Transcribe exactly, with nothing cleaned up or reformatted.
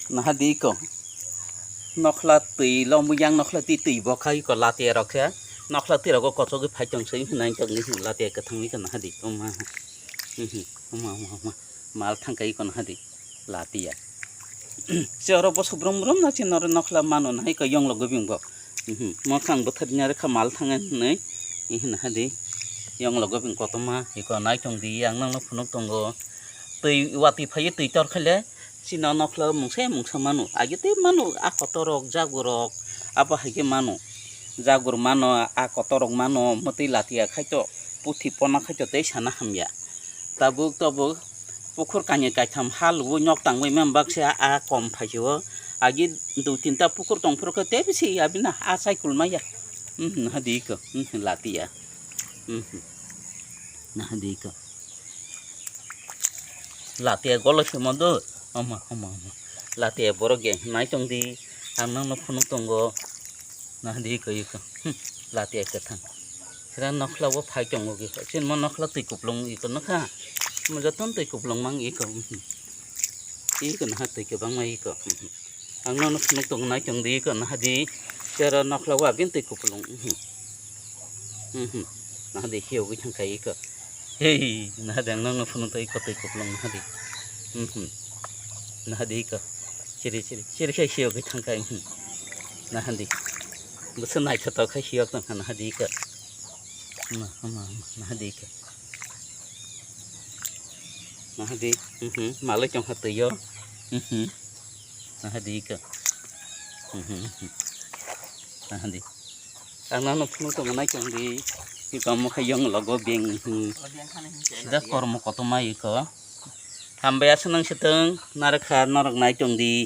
Naha di iko. Nokhla twi lomwi yang nokhla twi twi bo khai iko lati rok khe. Nokhla twi rogo kochogwi phai tong se hinai tong ni lati kwthang iko naha di. Oma. Mhm. Oma, oma, oma. Mal thang kai iko naha di. Lati ya. Se oro bo subrum brum na chin oro nokhla mano naha iko yong logo bing bo. Mhm. Mo khang bwthar nya rekha mal thang nai. Ihin naha di. Yong logo bing kotorma iko nai tong di ang nang no phunuk tongo. Twi watwi phai twi tor khaile. Chini o nokhla mungsa mungsa mano, age tei mano, a kotor rok, jagur rok, abo hai khe mano, jagur mano, a kotor rok mano, mwtwi latiya khaito, puthi pona khaito tei sana hamya. Tabuk tabuk pukhur kainwi kaitham ha luo nok tangwi mem baksa a kom phaisio, age dui tinta pukhur tong phuru khe tei bisi abina a chai kulmaya. Mhm, hadi ko, mhm, latiya. Mhm. Nah, hadi ko. Latiya golo se modo. Ama, ama, ama. Latiya borok ge nai tong di. Ang nang no phunuk tongo. Nah, di ko iko. Hmm. Latiya kwthang. Sira nokhla bo phai tongo ge. Sin mo nokhla twi kuplung iko nokha. Mo joton twi kuplung mang iko. Hmm. Iko nah twi kwbangma iko. Hmm. Ang nono phunuk tong nai tong di ko naha di. Sero nokhla wa bin twi kuplung. Mhm. Mhm. Naha di hiyo wi thang kai ko. Hei, naha di ang nono phunuk twi ko twi kuplung naha di. Mhm. Naha di ko. Chiri chiri. Chiri khai hiyo wi thang kai. Mhm. Naha di. Busa nai khato khai hiyo tong naha di ko. Ma, ma, ma, naha di ko. Naha di. Mhm. Malai tong ha twi yo. Mhm. Naha di ka. Mhm. Naha di. Ang nang no phunuk tong nai tong di. Iko mo khe yong logo beng. Mhm. Sida kormo kotorma iko. Hambai aswk nang sitwng. Narwkha norok nai tong di.